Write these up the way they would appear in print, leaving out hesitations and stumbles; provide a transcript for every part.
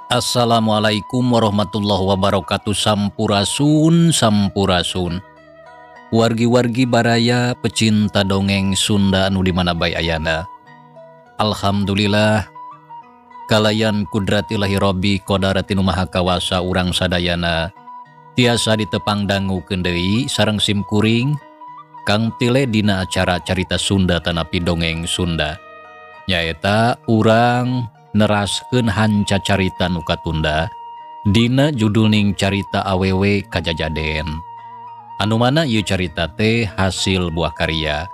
Assalamualaikum warahmatullahi wabarakatuh. Sampurasun, sampurasun, wargi-wargi baraya pecinta dongeng Sunda anu di mana bae ayana. Alhamdulillah, kalayan kudrat Ilahi Robbi kodarati nu maha kawasa, urang sadayana tiasa ditepang dangukeun deui sareng simkuring Kang Tile dina acara carita Sunda tanapi dongeng Sunda, nyaeta urang neraskeun hanca carita nu katunda dina judulning carita Awewe Kajajaden, anu mana ieu carita teh hasil buah karya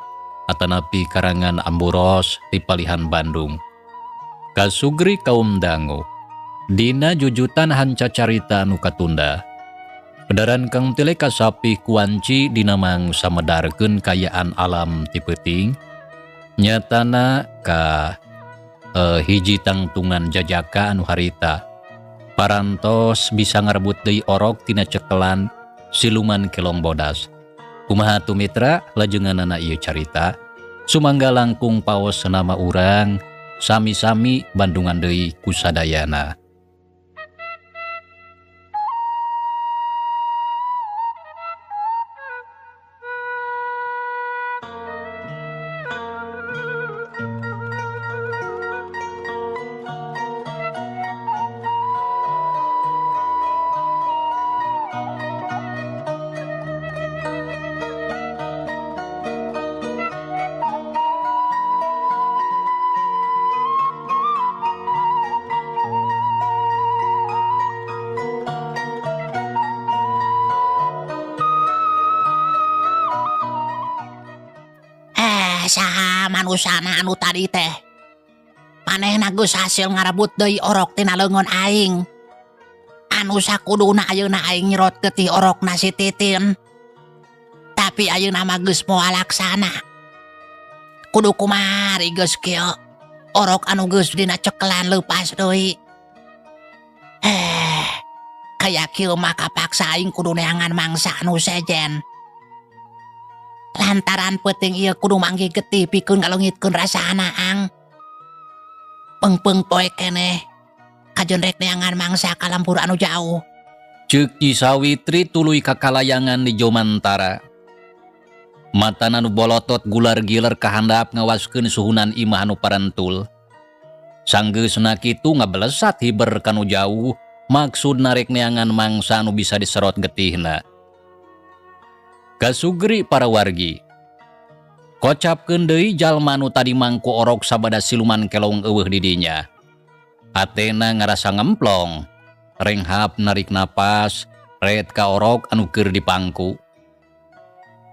atanapi karangan Amburos di Palihan Bandung. Kasugri kaum dangu, dina jujutan hanca carita anu katunda, Bedaran Kang Tile kasapih kuanci dina mangsa medarkeun kayaan alam ti peuting, nyatana ka hiji tangtungan jajaka anu harita parantos bisa ngarebut deui orok tina cekelan siluman kelong bodas. Kumaha atuh mitra lajenganana ieu carita? Sumangga langkung paos nama urang sami-sami bandungan deui kusadayana. Eh, saha manusana anu tadi teh? Manehna geus hasil ngarebut deui orok tina leungeun aing. Anu sakuduna ayeuna aing nyerot getih orokna si Titin. Tapi ayeuna mah geus moal laksana. Kudu kumaha ari geus kieu? Orok anu geus dina cekelan leupas deui. Eh, kaya kieu mah kapaksa aing kudu neangan mangsa anu sejen. Lantaran peuting ieu kudu manggih getih pikeun ngaleungitkeun rasa anaang. Pengpeung poe keneh kajen rek neangan mangsa ka lembur anu jauh. Ceuk Nyi Sawitri tuluy kakalayangan di Jomantara. Matana nu bolotot gular-giler kahandap ngawaskeun suhunan imah anu parentul. Sanggeusna kitu ngabelesat hiber kanu jauh, maksudna rek neangan mangsa anu bisa diserot getihna. Kasugri para wargi. Kocapkeun deui jalma anu tadi mangku orok sabada siluman kelong eueuh di dinya. Atena ngarasa ngemplong, renghap narik napas, ret ka orok anu keur dipangku.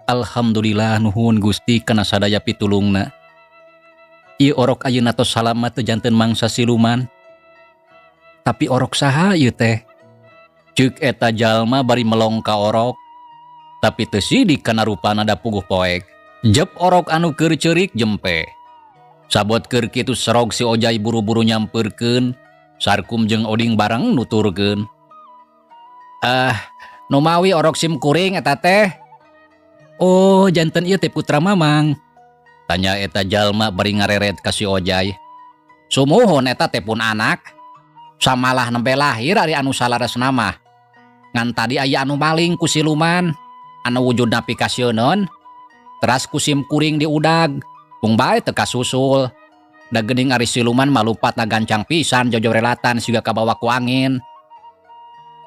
Alhamdulillah, nuhun Gusti kana sadaya pitulungna. Ieu orok ayeuna tos salamat teu janten mangsa siluman. Tapi orok saha ieu teh? Ceuk eta jalma bari melong ka orok. Tapi teu sidik kana rupana da puguh poek. Jep orok anu keur ceurik jempe. Sabot keur kitu serog si Ojai buru-buru nyampeurkeun, Sarkum jeung Oding bareng nuturkeun. Ah, numawi orok sim kuring eta teh? Oh, janten ieu teh putra Mamang. Tanya eta jalma bari ngareret ka si Ojai. Sumuhun, eta teh pun anak. Samalah nembe lahir ari anu salaresna mah. Ngan tadi aya anu maling ku siluman. Anu wujudna pikasieuneun. Teras ku sim kuring diudag. Mung bae teu kasusul. Da geuning ari siluman malupatna gancang pisan, jojorelatan siga kabawa ku angin.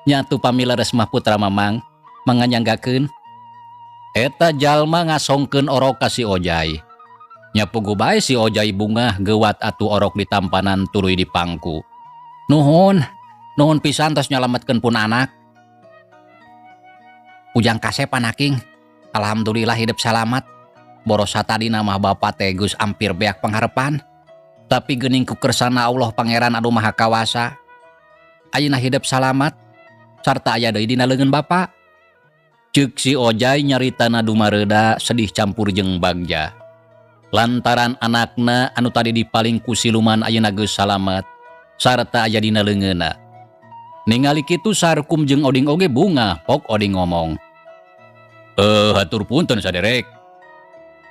Nya atuh pami leres mah putra Mamang, manganyanggakeun. Eta jalma ngasongkeun orok ka si Ojai. Nya puguh bae si Ojai bungah, geuwat atuh orok ditampanan tuluy dipangku. Nuhun, nuhun pisan tos nyalametkeun pun anak. Ujang kasep anaking. Alhamdulillah hidup salamat. Borosa tadi nama bapak teh geus ampir beak pangharepan. Tapi geuning ku kersana Allah Pangeran anu Maha Kawasa. Ayeuna hidup salamat sarta aya deui dina leungeun bapak. Ceuk si Ojai nyaritana dumareuda sedih campur jeung bagja. Lantaran anakna anu tadi dipaling ku siluman ayeuna geus salamat sarta aya dina leungeunna. Ningali kitu Sarkum jeung Oding oge bungah, pok Oding ngomong. Eh, hatur punten saderek.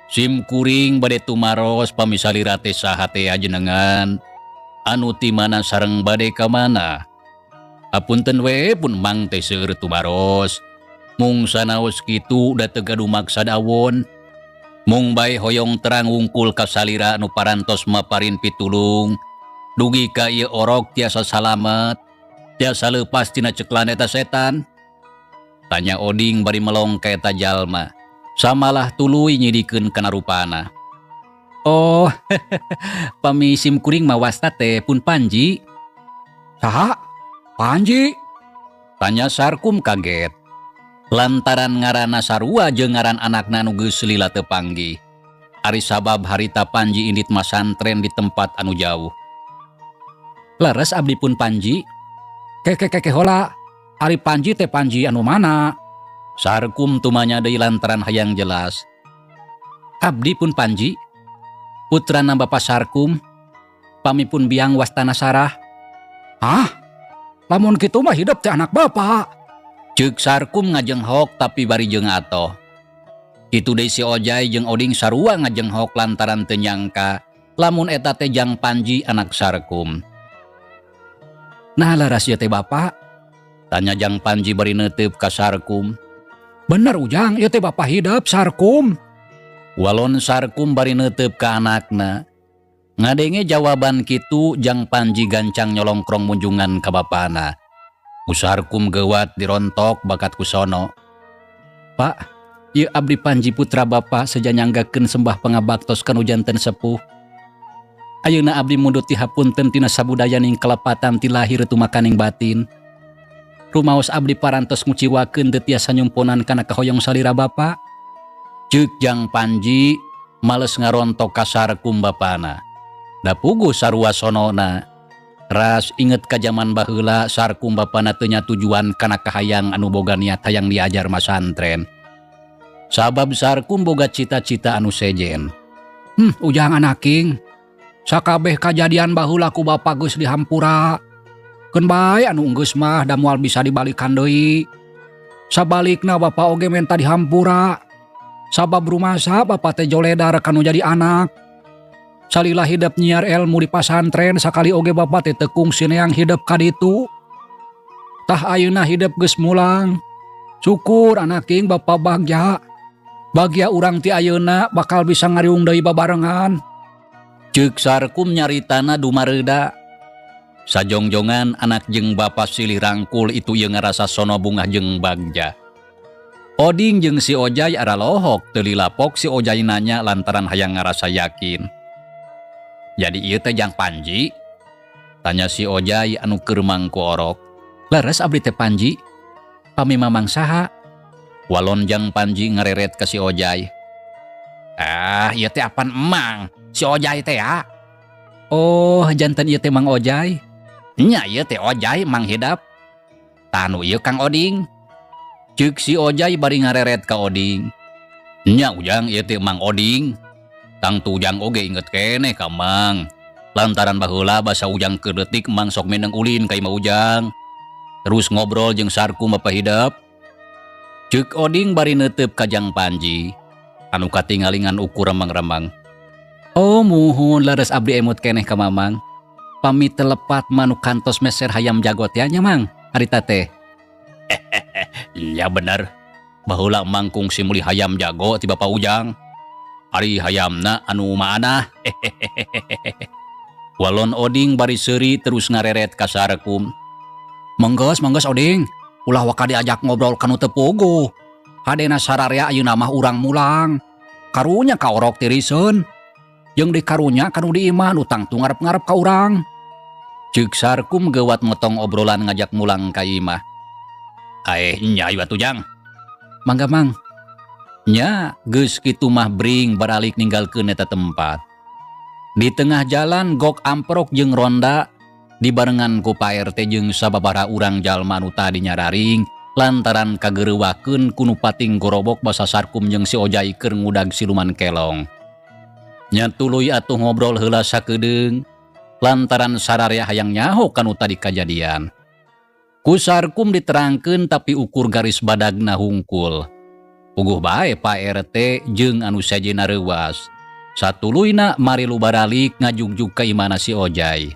Sim kuring bade tumaros pami salira teh saha teh ajenengan, anu ti mana sareng bade ka mana? Hapunten we pun mang teh seueur tumaros. Mung sanaos kitu da teu gaduh maksad awon. Mung bae hoyong terang wungkul ka salira anu parantos maparin pitulung. Dugi ka ieu orok tiasa salamet, tiasa leupas tina ceklan eta setan. Tanya Oding bari melong ka eta jalma. Samalah tuluy nyidikeun kana rupana. Oh, pami sim kuring mah wasta teh pun Panji. Saha? Panji? Tanya Sarkum kaget. Lantaran ngaranna sarua jeung ngaran anakna nu geus lila teu panggih. Ari sabab harita Panji indit masantren di tempat anu jauh. Leres abdi pun Panji. Keke keke hola. Ari Panji teh Panji anu mana? Sarkum tumanya deui lantaran hayang jelas. Abdi pun Panji. Putrana Bapak Sarkum. Pami pun biang wastana Sarah. Hah? Lamun kitu mah hidup teh anak bapak. Ceuk Sarkum ngajenghok tapi bari jeung atoh. Kitu deui si Ojai jeung Oding sarua ngajenghok lantaran teu nyangka lamun eta teh jang Panji anak Sarkum. Nah laras ieu teh bapak? Tanya jang Panji bari neuteup ka Sarkum. Bener Ujang, ieu teh bapak hidup Sarkum. Walon Sarkum bari neuteup ka anakna. Ngadenge jawaban kitu jang Panji gancang nyolongkrong munjungan ka bapana. Ku Sarkum geuwat dirontok bakat ku sono. Pak, ieu abdi Panji putra bapa seja nyanggakeun sembah pangabaktos kanu janten sepuh. Ayeuna abdi mundut dihapunten tina sabudayaning kalepatan ti lahir tumakaning batin. Rumaos abdi parantos nguciwakeun teu tiasa nyumponan kana kahoyong salira bapa. Ceuk jang Panji males ngarontok ka Sarkum bapana. Da puguh sarua sonona. Ras inget ka jaman baheula Sarkum bapana teu nyatujuan kana kahayang anu boga niat hayang diajar masantren. Sabab Sarkum boga cita-cita anu sejen. Ujang anaking. Sakabeh kajadian baheula ku bapa geus dihampura. Keun bae anu enggeus mah da moal bisa dibalikan deui. Sabalikna bapa oge menta dihampura. Sabab rumasa bapa teh joledar kanu jadi anak. Salila hidup nyiar ilmu di pasantren sakali oge bapa teh teu kungsi neang hidup ka ditu. Tah ayeuna hidup geus mulang. Syukur anaking bapa bagja. Bagya urang ti ayeuna bakal bisa ngariung deui babarengan. Ceuk Sarkum nyaritana dumareuda. Sajongjongan anak jeung bapa silih rangkul itu ieu ngarasa sono bungah jeung bagja. Oding jeung si Ojai aralohok teu lilapok si Ojai nanya lantaran hayang ngarasa yakin. Jadi ieu teh jang Panji? Tanya si Ojai anu keur mangku orok. Leres abdi teh Panji? Pami mamang saha? Walon jang Panji ngareret ka si Ojai. Ah, ieu teh apan emang? Si Ojai teh ya? Oh, jantan ieu teh Mang Ojai? Nya ieu teh Ojai Mang Hidap. Tanu ieu Kang Oding. Ceuk si Ojai bari ngareret ka Oding. Nya Ujang ieu teh Mang Oding. Tangtu Ujang oge inget keneh ka Mang. Lantaran baheula basa Ujang keur leutik Mang sok mineng ulin ka imah Ujang. Terus ngobrol jeung Sarkum bapa hidep. Ceuk Oding bari neuteup ka Jang Panji. Anu katingalingan ukur remang-remang. Oh muhun leres abdi emut keneh ka Mamang. Pami telepat manu kantos meser hayam jagot ya nya Mang harita teh. Ya bener. Baheula Mang kungsi meuli hayam jago ti Bapa Ujang. Ari hayamna anu maanah. Walon Oding bari seuri terus ngareret ka Sarkum. Menggeus menggeus Oding, ulah waka diajak ngobrol kanu teu puguh. Hadena sararea ayeuna mah urang mulang. Karunya ka orok tiriseun. Jeung di karunya kanu di imah nu tangtu ngarep-ngarep ka urang. Ceuk Sarkum geuwat motong obrolan ngajak mulang ka imah. Aeh nya ieu atuh Jang. Mangga Mang. Nya geus kitu mah bring baralik ninggalkeun eta tempat. Di tengah jalan gok amprok jeung ronda dibarengan ku Pak RT jeung sababaraha urang jalma nu tadi nyararing lantaran kageureuwakeun ku nu pating gorobok basa Sarkum jeung si Ojai keur ngudag siluman kelong. Nya tuluy atuh ngobrol heula sakedeung lantaran sararea hayang nyaho kanu tadi kajadian. Ku Sarkum diterangkeun tapi ukur garis badagna hungkul. Puguh bae Pak RT jeung anu sejenna reuwas. Satuluyna marilu baralik ngajugjug ka imana si Ojai.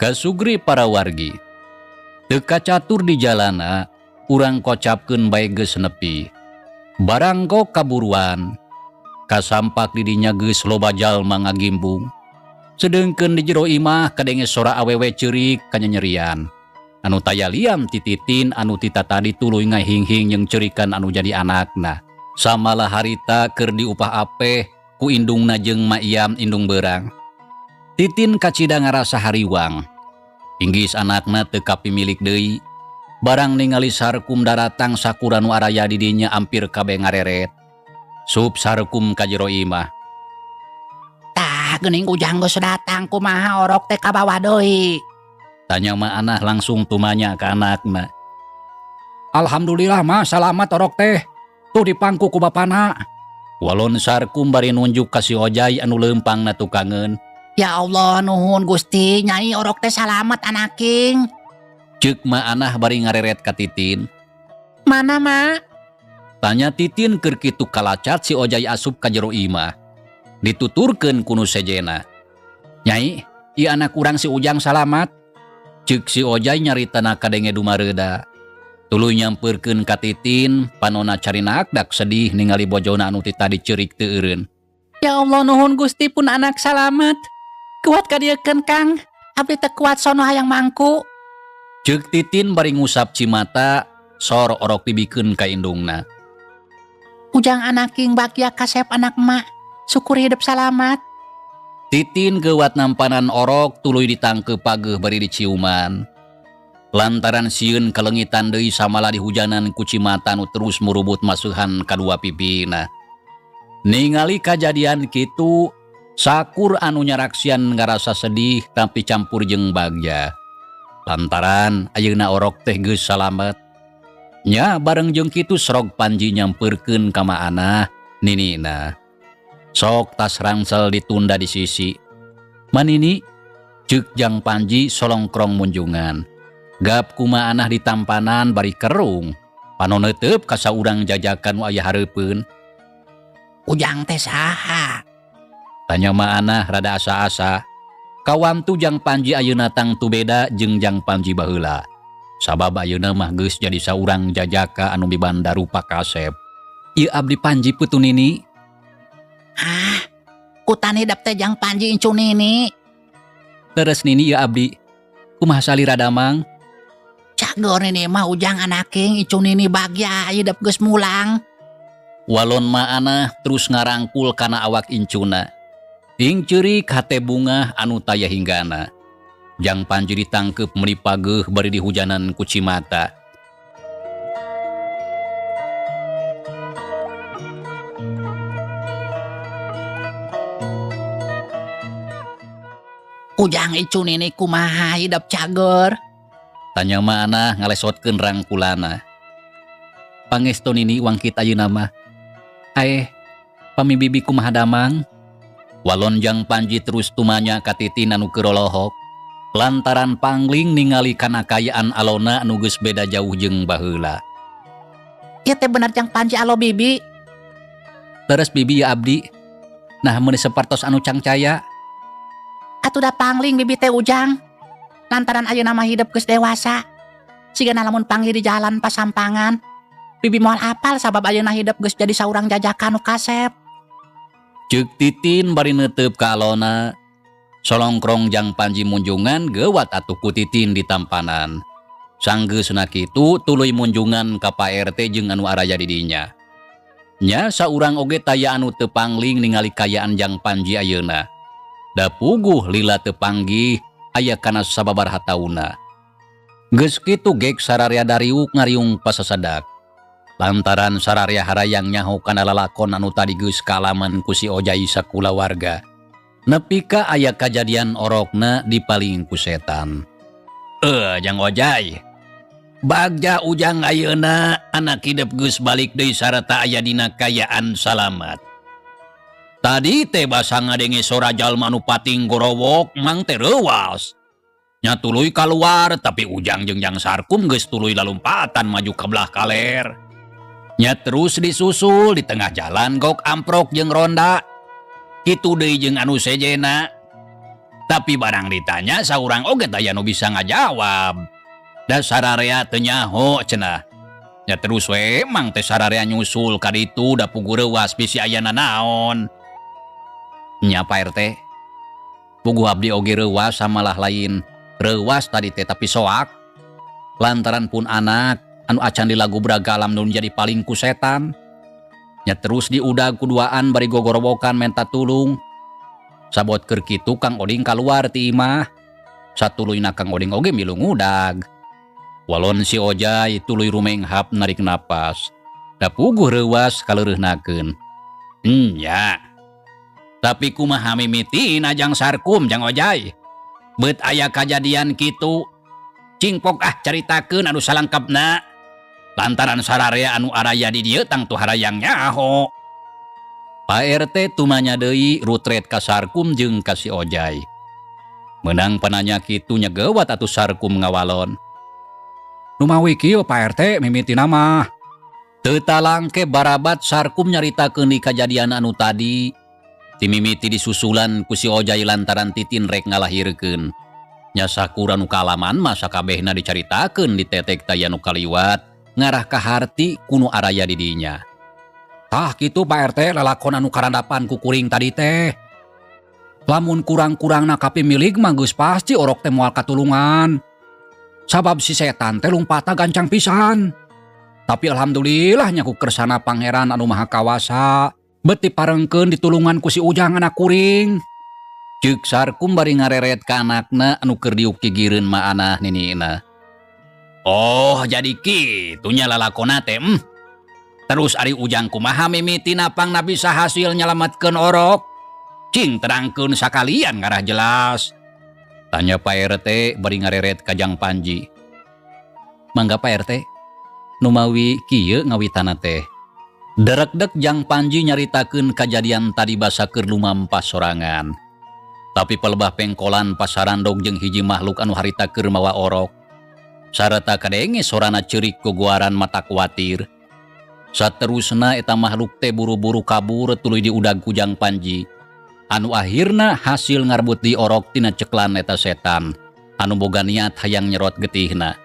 Kasugri para wargi. Teu kacatur di jalana, urang kocapkeun bae geus nepi. Barangkok kaburuan. Kasampak di dinya geus loba jalma ngagimbung. Sedengkeun di jero imah kadenge sora awewe ceurik kanyanyerian. Anu taya lian ti Titin anu ti tatadi tuluy ngahinghing jeung ceurikan anu jadi anakna. Samalah harita keur diupah apeh ku indungna jeung Ma Iam indung beurang. Titin kacida ngarasa hariwang. Inggis anakna teu kapimilik deui. Barang ningali Sarkum daratang sakur anu araya di dinya ampir kabeh ngareret. Sup Sarkum ka jero imah. Tah geuning Ujang geus datang kumaha orok teh kabawa deui. Tanya Ma Anah langsung tumanya ka anakna. Alhamdulillah mah salamat orok teh. Tuh dipangku ku bapana. Walon Sarkum bari nunjuk ka si Ojai anu leumpang na tukangeun. Ya Allah nuhun Gusti nyai orok teh salamat anaking. Ceuk Ma Anah bari ngareret ka Titin. Mana Ma? Tanya Titin keur kitu kalacat si Ojai asup ka jero imah. Dituturkeun ku nu sejena. Nyai, ieu anak urang si Ujang salamat. Ceuk si Ojai nyaritana kadenge dumareuda. Tuluy nyampeurkeun ka Titin, panona carinak dak sedih ningali bojona anu ti tadi ceurik teu eureun. Ya Allah nuhun Gusti pun anak salamat. Kuat kadieukeun Kang, abdi teu kuat sono hayang mangku. Ceuk Titin bari ngusap cimata, sor orok dibikeun ka indungna. Ujang anaking bagya kasep anak emak, syukur hidup salamat. Titin geuwat nampanan orok tuluy ditangkeup pageuh bari diciuman. Lantaran sieun kalengitan deui samalah dihujanan ku cimata nu terus murubut masuhan kadua pipina. Ningali kajadian kitu, sakur anu nyaraksian ngarasa sedih tapi campur jeung bagja. Lantaran ayeuna orok teh geus salamet. Nya bareng jeung kitu Srog Panji nyampeurkeun ka Ma Anah ninina. Sok tas rangsel ditunda di sisi. Manini ceuk Jang Panji solongkrong munjungan. Gap ku Ma Anah ditampanan bari kerung. Panon neuteub ka saurang jajakan nu aya hareupeun. Ujang teh saha? Tanya Ma Anah rada asa-asa. Kawantu Jang Panji ayeuna tangtu beda jeung Jang Panji baheula. Sabab ayeuna mah geus jadi saurang jajaka anu mibanda rupa kasep. Ieu abdi Panji putu nini. Ah, kutan hidep teh Jang Panji incu nini. Teres nini ieu abdi. Kumaha salira damang? Cageur nini mah Ujang anaking incu nini bagya hidep geus mulang. Walon Ma Anah terus ngarangkul kana awak incuna. Ing ceurik hate bungah anu taya hinggana. Jang Panji ditangkeup meuli pageuh bari dihujanan ku cimata. Ujang icu nini kumaha hidep cager? Tanya Ma Anah ngalesotkeun rangkulana. Pangestu nini wangkit ayeuna mah. Aeh, pami bibi kumaha damang? Walon Jang Panji terus tumanya ka Titin anu keur rolohok. Lantaran pangling ningali kana kayaan alona anu geus beda jauh jeung baheula. Ieu teh bener Jang Panji alo bibi. Teres bibi ya abdi. Nah meuni sapertos anu cangcaya. Atuh da pangling bibi teh Ujang. Lantaran ayeuna mah hidup geus dewasa. Sigana lamun panggih di jalan pasampangan. Bibi moal apal sabab ayeuna hidup geus jadi saurang jajakan nu kasep. Ceuk Titin bari neuteup ka alona. Solongkrong Jang Panji munjungan geuwat atuh ku Titin ditampanan. Sanggeusna kitu tuluy munjungan ka Pak RT jeung anu araya di dinya. Nya saurang oge taya anu teu pangling ningali kayaan Jang Panji ayeuna. Da puguh lila teu panggih aya kana sababaraha tauna. Geus kitu gek sararea dariuk ngariung pasasadak. Lantaran sararea harayang nyaho kana lalakon anu tadi geus kaalaman ku si Ojai sakulawarga. Nepi ka aya kajadian orokna dipaling ku setan. Jang Ojai. Bagja Ujang ayeuna anak hidep geus balik deui sarta aya dina kayaan salamat. Tadi teh basa ngadenge sora jalma nu pating gorowok mang teh reuwas. Nya tuluy kaluar tapi Ujang jeung Jang Sarkum geus tuluy lalumpatan maju ka belah kaler. Nya terus disusul di tengah jalan gok amprok jeung ronda. Kitu deui jeung anu sejena. Tapi barang ditanya saurang oge taya nu bisa ngajawab. Da sararea teu nyaho cenah. Ya terus we mang teh sararea nyusul ka ditu da puguh reuwas bisi aya nanaon. Nya, Pak RT. Puguh abdi oge reuwas, samalah lain reuwas tadi teh, tapi soak. Lantaran pun anak anu acan dilagubrag ka alam nu jadi paling ku setan. Nya terus diudag kuduaan bari gogorowokan menta tulung. Sabot keur kitu Kang Oding kaluar ti imah. Satuluyna Kang Oding oge milu ngudag. Walon si Ojai tuluy rumenghap narik napas. Da puguh reuwas kaleureihnakeun. Nya. Tapi kumaha mimitina, Jang Sarkum, Jang Ojai? Bet aya kajadian kitu. Cing pok ah caritakeun anu salangkapna. Lantaran sararea anu araya di dieu tangtu harayang nyaho. Pak RT tumanya deui rutret ka Sarkum jeung ka si Ojai. Menang pananya kitu nyegewat atuh Sarkum ngawalon. Numawi kieu, Pak RT, mimitina mah. Teu talangke barabat Sarkum nyaritakeun di kajadian anu tadi. Timimiti disusulan ku si Ojai lantaran Titin rek ngalahirkeun. Nya sakur anu kaalaman mah sakabehna dicaritakeun ditetek taya nu kaliwat ngarah ka harti ku nu araya di dinya. Tah kitu, Pak RT, lalakon anu karandapan ku kuring tadi teh. Lamun kurang-kurangna kapimilig mah geus pasti orok teh moal katulungan. Sabab si setan teh lumpatna gancang pisan. Tapi alhamdulillah nya ku kersana Pangeran anu Maha Kawasa bet diparengkeun ditulungan ku si Ujang anak kuring. Ceuk Sarkum bari ngareret ka anakna anu keur diuk gigireun maanah ninina. Oh, jadi kitu nya lalakonna teh. Terus ari Ujang kumaha mimitina pangna bisa hasil nyalametkeun orok? Cing terangkeun sakalian ngarah jelas. Tanya Pak RT bari ngareret ka Jang Panji. Mangga, Pak RT. Numawi kieu ngawitana teh. Derekdek Jang Panji nyaritakeun kajadian tadi basa keur lumampah sorangan. Tapi pelebah pengkolan pasarandog jeung hiji makhluk anu harita keur mawa orok. Sarata kadenge sorana ceurik gogoaran mata kuatir. Saterusna eta makhluk teh buru-buru kabur tuluy diudag ku Jang Panji. Anu akhirna hasil ngarbut di orok tina ceklan eta setan. Anu boga niat hayang nyerot getihna.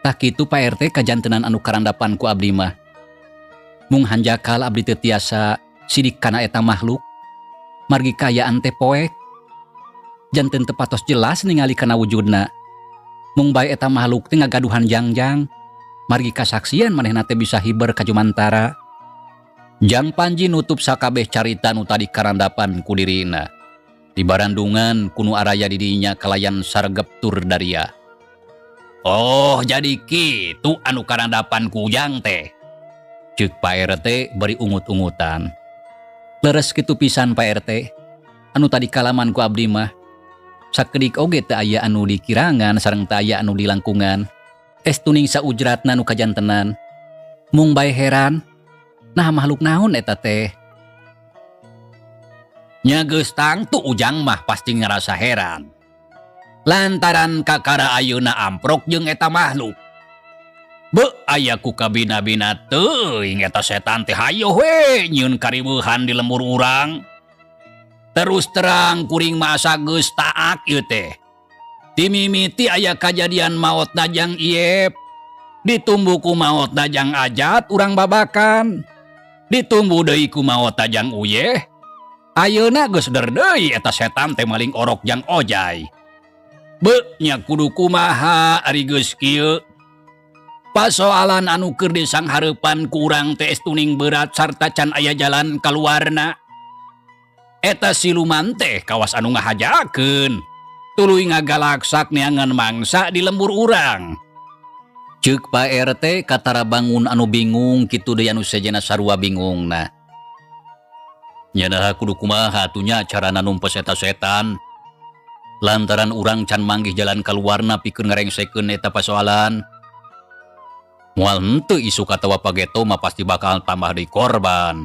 Tah kitu, Pak RT, kajantenan anu karandapan ku abdi mah. Mung hanjakal abdi teu tiasa sidik kana eta makhluk. Margi kaayaan teh poek. Janten teu patos jelas ningali kana wujudna. Mung bae eta makhluk teh ngagaduhan jangjang. Margi kasaksian manehna teh bisa hiber ka jumantara. Jang Panji nutup sakabeh carita nu tadi karandapan ku dirina. Di barandungan ku nu araya di dinya kalayan sargep tur daria. Oh, jadi kitu anu karandapan ku Ujang teh. Ceuk Pak RT bari ungut-ungutan. Leres kitu pisan, Pak RT. Anu tadi kaalaman ku abdi mah. Sakedik oge teu aya anu dikirangan sareng teu aya anu dilangkungan. Estuning saujratna nu kajantenan. Mung bae heran, nah makhluk naon eta teh? Nya geus tangtu Ujang mah pasti ngerasa heran. Lantaran kakara ayeuna amprok jeung eta makhluk. Be aya ku kabina-bina teuing eta setan teh hayoh we nyieun kariweuhan di lembur urang. Terus terang kuring mah asa geus taak ieu teh. Timimiti aya kajadian maot Jang Iep. Ditumbu ku maot Jang Ajat urang babakan. Ditumbu deui ku maot Jang Uyeh. Ayeuna geus der deui eta setan teh maling orok Jang Ojai. Be nya kudu kumaha ari geus kieu? Pasoalan anu keur disanghareupan ku urang teh estuning berat sarta can aya jalan kaluarna. Eta siluman teh kawas anu ngahajakeun. Tuluy ngagalaksak neangan mangsa di lembur urang. Ceuk Pak RT katara bangun anu bingung kitu deui anu sejenna sarua bingungna. Nya naha kudu kumaha atuh nya carana numpes eta setan? Lantaran urang can manggih jalan kaluarna pikeun ngarengsekeun eta pasoalan. Moal henteu isuk atawa pageto mah pasti bakal tambah deui korban.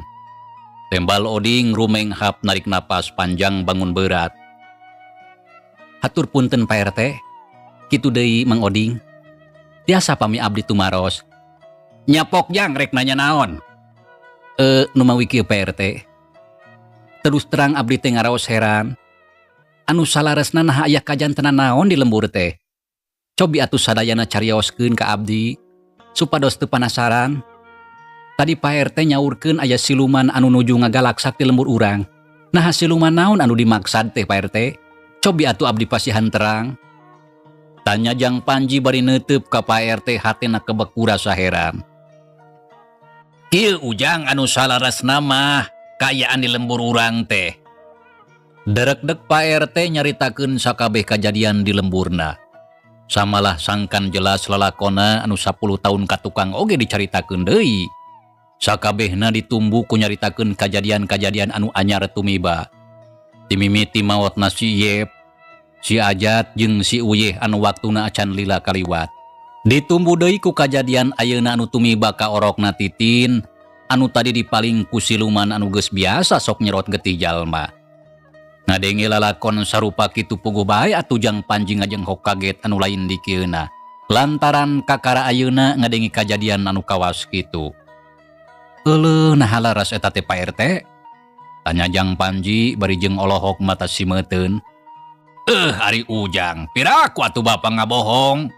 Tembal Oding rumenghap narik napas panjang bangun berat. Hatur punten, Pak RT. Kitu deui, Mang Oding. Tiasa pami abdi tumaros? Nya pok, Jang, rek nanya naon? Numawi kieu, Pak RT. Terus terang abdi teh ngaraos heran. Anu salaresna naha aya kajantenan naon di lembur teh? Cobi atuh sadayana carioskeun ka abdi supados teu panasaran. Tadi Pak RT nyaurkeun aya siluman anu nuju ngagalaksak di lembur urang. Nah, siluman naon anu dimaksad teh, Pak RT? Cobi atuh abdi pasihan terang. Tanya Jang Panji bari neuteup ka Pak RT, hatena kebek ku rasa heran. Kieu, Ujang, anu salaresna mah kaayaan di lembur urang teh. Derekdek Pak RT nyaritakeun sakabeh kajadian di lemburna. Samalah sangkan jelas lalakona anu 10 tahun katukang oge dicaritakeun deui. Sakabehna ditumbu ku nyaritakeun kajadian-kajadian anu anyar tumiba. Timimiti maotna si Yep, si Ajat jeung si Uyeh anu waktuna acan lila kaliwat. Ditumbu deui ku kajadian ayeuna anu tumiba ka orokna Titin, anu tadi dipaling ku siluman anu geus biasa sok nyerot getih jalma. Ngadenge lalakon sarupa kitu, puguh bae atuh Jang Panji ngajenghok kaget anu lain dikieuna. Lantaran kakara ayeuna ngadenge kajadian anu kawas kitu. "Euleuh, naha laras eta teh, Pak RT?" Tanya Jang Panji bari jeung olohok mata simeuteun. "Eh, ari Ujang, piraku atuh Bapak ngabohong?"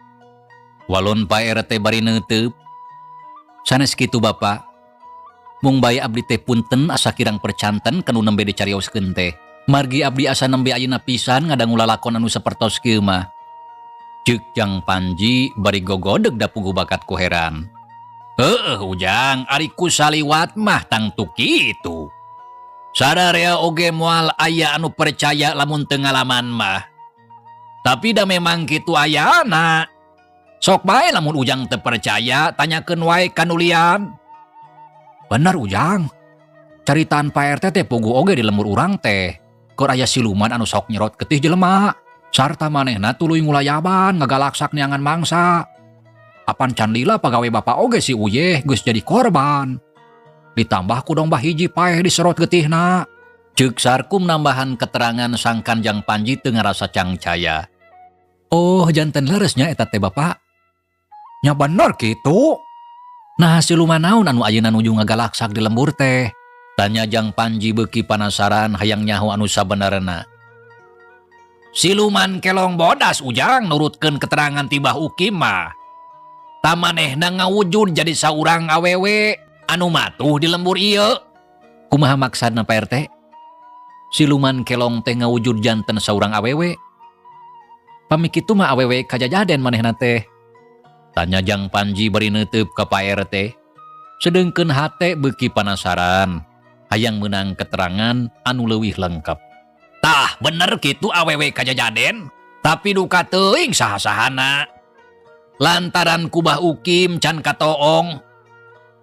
Walon Pak RT bari neuteup. "Sanes kitu, Bapak. Mung bae abdi teh punten asa kirang percanten kanu nembe dicarioskeun teh. Margi abdi asa nembe ayeuna pisan ngadangu lalakon anu sapertos kieu mah." Ceuk Jang Panji bari gogodeg da puguh bakat ku heran. "Heueuh, Ujang, ari ku saliwat mah tangtu kitu. Sararea oge moal aya anu percaya lamun teu ngalaman mah. Tapi da memang kitu ayana. Sok bae lamun Ujang teu percaya, tanyakeun wae ka nu lian." "Bener, Ujang. Caritaan Pak RT teh puguh oge di lembur urang teh keur aya siluman anu sok nyerot getih jelema. Sarta manehna tuluy ngulayaban ngagalaksak neangan mangsa. Apan can lila pagawe Bapak oge, si Uyeh, geus jadi korban. Ditambah ku domba hiji paeh diserot getihna." Ceuk Sarkum nambahan keterangan sangkan Jang Panji teu ngarasa cangcaya. "Oh, janten leresnya eta teh, Bapak?" "Nya bener kitu." "Nah, siluman naon anu ayeuna nuju ngagalaksak di lembur teh?" Tanya Jang Panji beuki panasaran hayang nyaho anu sabenerna. "Siluman kelong bodas, Ujang, nurutkeun keterangan ti Bah Ukim mah. Tah, manehna ngawujud jadi saurang awewe anu matuh di lembur ieu." "Kumaha maksudna, Pak RT? Siluman kelong teh ngawujud janten saurang awewe? Pami kitu mah awewe kajajaden manehna teh?" Tanya Jang Panji bari neuteup ka Pak RT. Sedengkeun hate beuki panasaran hayang menang keterangan anu leuwih lengkap. "Tah, bener kitu, awewe kajajaden, tapi duka teuing saha-sahana. Lantaran ku Bah Ukim can katoong.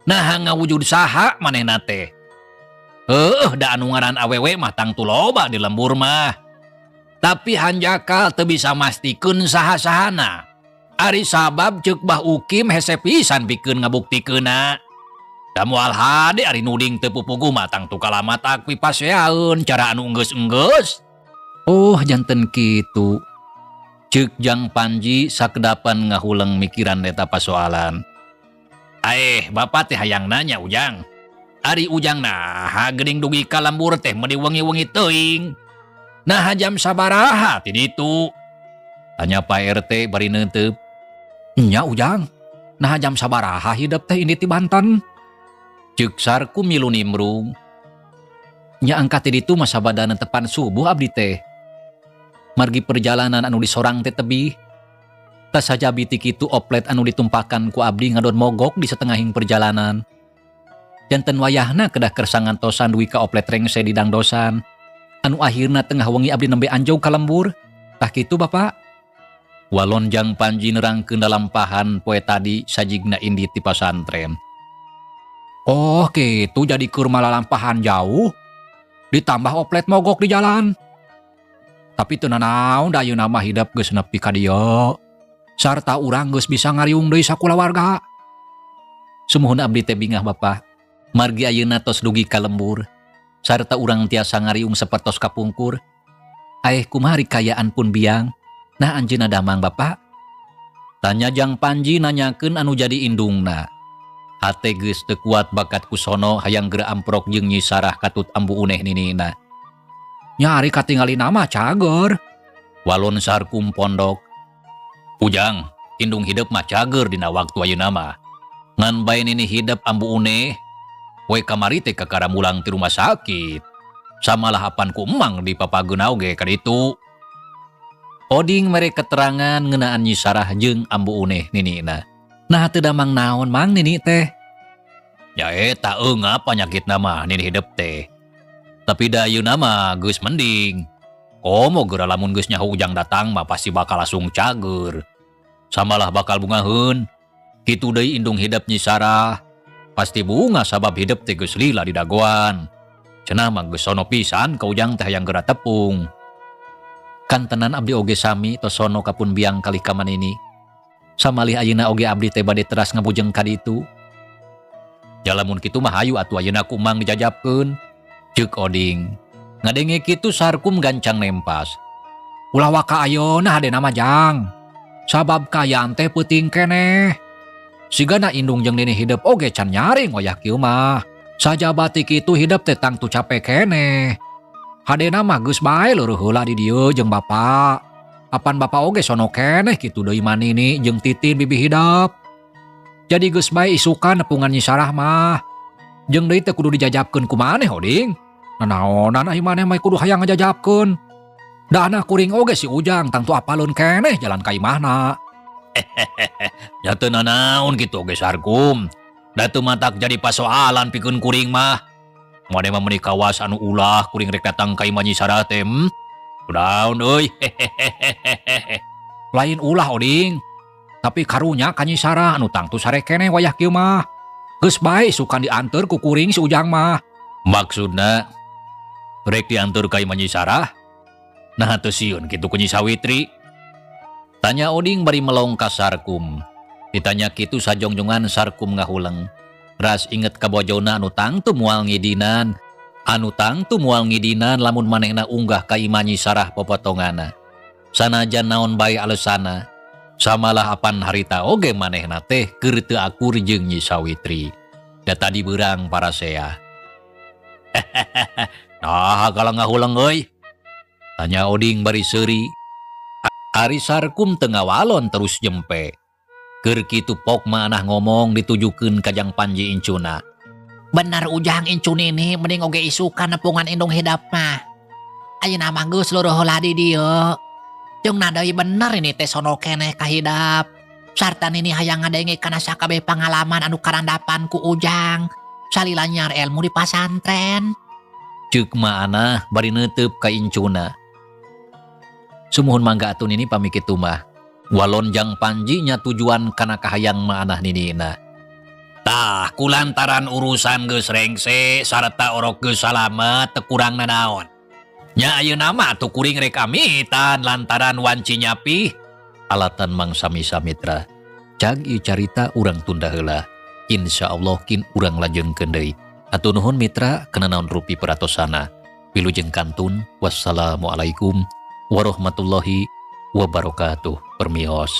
Nah, ngawujud saha manehna teh. Heuh, da anu ngaran awewe mah tangtu loba di lembur mah. Tapi hanjakal teu bisa mastikeun saha-sahana. Ari sabab ceuk Bah Ukim hese pisan pikeun ngabuktikeunna. Da moal hade ari nuding teu pupugu mah tangtu kalamat pipaseaeun cara anu enggeus-enggeus." "Oh, janten kitu." Ceuk Jang Panji sakedapan ngahuleng mikiran eta pasoalan. "Aeh, Bapak teh hayang nanya, Ujang. Ari Ujang naha geuning dugi ka lembur teh meuni wengi-wengi teuing? Nah, jam sabaraha ti ditu?" Tanya Pak RT bari neuteup. "Nya, Ujang, nah jam sabaraha hidep teh indit ti Banten?" Ceuk Sarku milu nimbrung. "Nya, angkat ti ditu mah sabada netepan subuh abdi teh. Margi perjalanan anu disorang teh tebih. Tah, sajabi ti kitu oplet anu ditumpakan ku abdi ngadon mogok di setengahing perjalanan. Janten wayahna kedah kersa ngantosan dugi ka oplet rengse di dangdosan. Anu akhirna tengah wengi abdi nembe anjog ka lembur. Tah kitu, Bapak." Walon Jang Panji nerangkeun lalampahan poe tadi sajigna indit ti pasantren. "Oh kitu, jadi keur malalampahan jauh. Ditambah oplet mogok di jalan. Tapi teu nanaon, da ayeuna mah hidep geus nepi ka dieu. Sarta urang geus bisa ngariung deui sakulawarga. Sumuhun abdi teh bingah, Bapak. Margi ayeuna tos dugi ka lembur. Sarta urang tiasa ngariung sapertos kapungkur. Aeh, kumaha ari kaayaan pun biang? Nah, anjeunna damang, Bapak?" Tanya Jang Panji nanyakeun anu jadi indungna. Hate geus teu kuat bakat ku sono hayang geura amprok jeung Nyi Sarah katut ambu uneh ninina. Nya ari katingalina mah cager. Walon Sarkum pondok. Ujang, indung hidep mah cager dina waktu ayeuna mah. Ngan bae nini hidep ambu une, we kamari teh kakara mulang ti rumah sakit. Samalah apan ku emang di papageuna oge kaditu. Oding mere keterangan ngeunaan Nyi Sarah jeung ambu uneh ninina. Nah teu damang naon mang nini teh? Ya eta eungap panyakitna mah nini hidep teh. Tapi da ayeuna mah geus mending. Komo geura lamun geus nyaho Ujang datang mah pasti bakal langsung cager. Samalah bakal bungaheun. Kitu deui indung hidep Nyi Sarah. Pasti bunga sabab hidep teh geus lila di dagoan. Cenah mah geus sono pisan ka Ujang teh hayang geura tepung. Kantenan abdi oge sami tos sono ka pun biang kalih ka manini. Samalih ayeuna oge abdi teh bade teras ngabujeng ka ditu. Ya lamun kitu mah hayu atuh ayeuna ku Mang dijajabkeun. Ceuk Oding. Ngadenge kitu Sarkum gancang nempas. Ulah waka ayeuna hadena mah Jang. Sabab kaayaan teh peuting keneh. Sigana indung jeung nini hidep oge can nyaring wayah kieu mah. Sajaba ti kitu hidep teh tangtu capek keneh. Hadena mah geus bae leureut heula di dieu jeung bapa. Apan bapa oge sono keneh kitu deui manini jeung titin bibi hidep. Jadi geus bae isukan nepungan Nyi Sarah mah. Jeung deui teh kudu dijajabkeun ku maneh Oding. Nanaonan ai maneh mah kudu hayang ngajajabkeun. Da anak kuring oge si Ujang tangtu apaleun keneh jalan ka imahna. Ya teu nanaon kitu oge Sarkum. Da teu matak jadi pasoalan pikeun kuring mah. Maneh mah meuni kawas anu ulah kuring rek datang ka imah Nyi Sarah teh. Kunaon euy. Lain ulah Oding. Tapi karunya ka Nyi Sarah anu tangtu sare keneh wayah kieu mah. Geus bae isukan dianteur ku kuring si Ujang mah. Maksudna rek dianteur ka imah Nyi Sarah? Nah teu sieun kitu ku Nyi Sawitri. Tanya Oding bari melong ka Sarkum. Ditanya kitu sajongjongan Sarkum ngahuleng. Ras inget ka bojona anu tangtu moal ngidinan. Anu tangtu moal ngidinan lamun manehna unggah ka imah Nyi Sarah popotongana. Sanajan naon bae alesana. Samalah apan harita oge manehna teh keur teu akur jeung Nyi Sawitri. Da tadi beurang parasea. Nah, kalau ngahuleng euy. Tanya Oding bari seuri. Ari Sarkum teu ngawalon terus jempe. Keur kitu pok manah ngomong ditujukeun ka Jang Panji incuna. Bener Ujang incu nini mending oge isukan nepungan indung hidep mah. Ayeuna mah geus leureut heula di dieu. Jeung deui bener ini teh sono keneh ka hidep. Sarta nini hayang ngadenge kana sakabeh pangalaman anu karandapan ku Ujang. Salila nyiar ilmu di pasantren. Ceuk maanah bari neuteub ka incuna. Sumuhun mangga atuh nini pami kitu mah. Walon Jang Panji nya tujuan kana kahayang maanah ninina. Tah kulantaran urusan geus rengse sarta orok geus salamet teu kurang nanaon. Nya ayeuna mah atuh kuring rek amitan lantaran wanci nyapih alatan mangsa misa mitra. Cag ieu carita urang tunda heula. Insyaallah kin urang lajengkeun deui. Hatur nuhun mitra kana naon rupi peratosana. Wilujeng kantun. Wassalamualaikum warahmatullahi wabarakatuh. Permios.